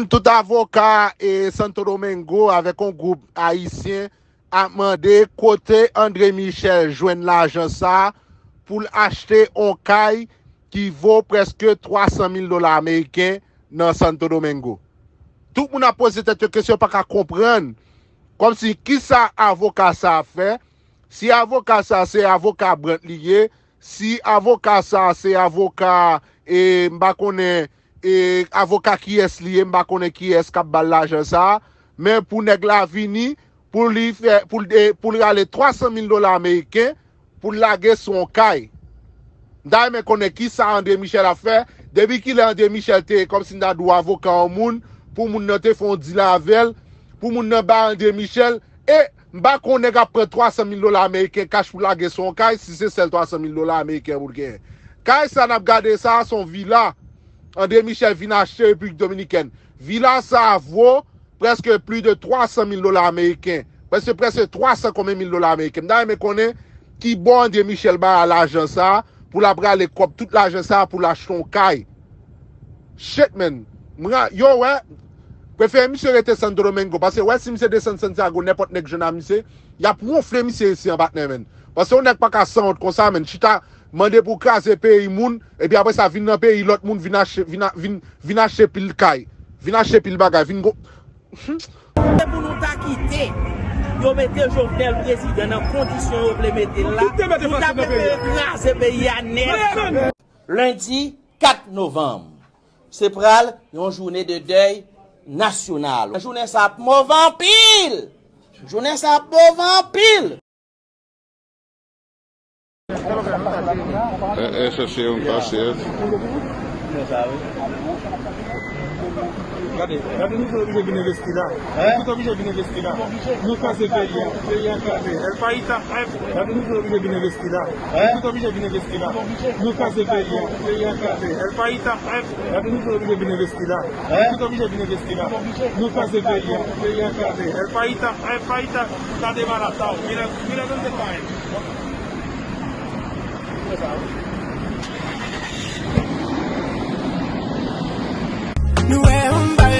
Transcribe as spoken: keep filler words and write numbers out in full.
Tout avoka e Santo Domingo avèk yon gwoup ayisyen ap mande kote André Michel jwenn lajan sa a pou l achte yon kay ki vo prèske twa san mil dola ameriken nan Santo Domingo. Tout moun ap poze tèt yo kesyon, yo pa ka konprann. Kòmsi, kisa avoka sa a fè? Si avoka sa a se avoka Brandt li ye, si avoka sa a se avoka, e, m pa konnen, e, avoka kiyès li ye, m pa konnen kiyès k ap ba l lajan sa a, men pou nèg la vini, pou li fè, pou l, e, pou l rale twa san mil dola ameriken, pou l lage sou yon kay. M ta renmen konnen kisa André Michel ap fè. Depi kilè André Michel te, kòmsi m ta di w, avoka yon moun, pou moun nan te fè yon deal avè l, pou moun nan bay André Michel, e m pa konnen nèg ap pran twa san mil dola ameriken kach pou lage sou yon kay, si se sèl twa san mil dola ameriken pou l genyen. Kay sa n ap gade sa a, se yon vila André Michel vin achte Repiblik Dominikèn. Vila sa a vo prèske plis de twa san mil dola ameriken. Prèske, prèske twa san konbyen mil dola ameriken. M ta renmen konnen ki bò André Michel bay lajan sa a pou l ap rale kòb tout lajan sa a pou l achte yon kay. Shit, man. Mwen, yo, wè, prefere misye rete Santo Domingo. Paske, wè, si misye desann Santiago, nenpòt nèg jwenn a misye, y ap wonfle misye isi an, patnè, man. Paske yon nèg pa ka sanwont konsa, man. Chita, mande pou kraze peyi moun, epi apre sa, vin nan peyi lòt moun, vin achte, vin, a- vin, vin achte pil kay, vin achte pil bagay, vin go. Se pou nou ta kite yo mete Jovenel prezidan nan kondisyon yo vle mete l la, nou ta prefere kraze peyi a nèt. Lendi kat novanm, se pral yon jounen de dèy nasyonal. Jounen sa ap move anpil! Jounen sa ap move anpil! E, e, sa se yon kase. Gade, gade nou te oblije vin envesti la. Nou te oblije vin envesti la. Nou kase peyi a. Peyi a kase. El País a. Gade nou te oblije vin envesti la. Nou te oblije vin envesti la. Nou kase peyi a. Peyi a kase. El País a. Gade nou te oblije vin envesti la. Nou te oblije vin envesti la. Nou kase peyi a. Peyi a kase. El País a. El País a. Gade malata. Mira, mira dónde caen. Nou wè yon bal